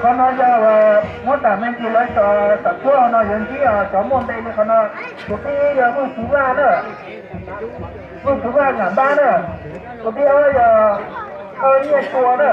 Qhov no yog muab tam me ntsis lawv cov tam tuaj no yuav ntsib os, cov muaj npe li qhov no. Tus thib ib yog Vwj Txwv Vaj na, Vwj Txwv Vaj Nam Npab na. Tus thib ob yog Thawj Nyiaj Tsua na.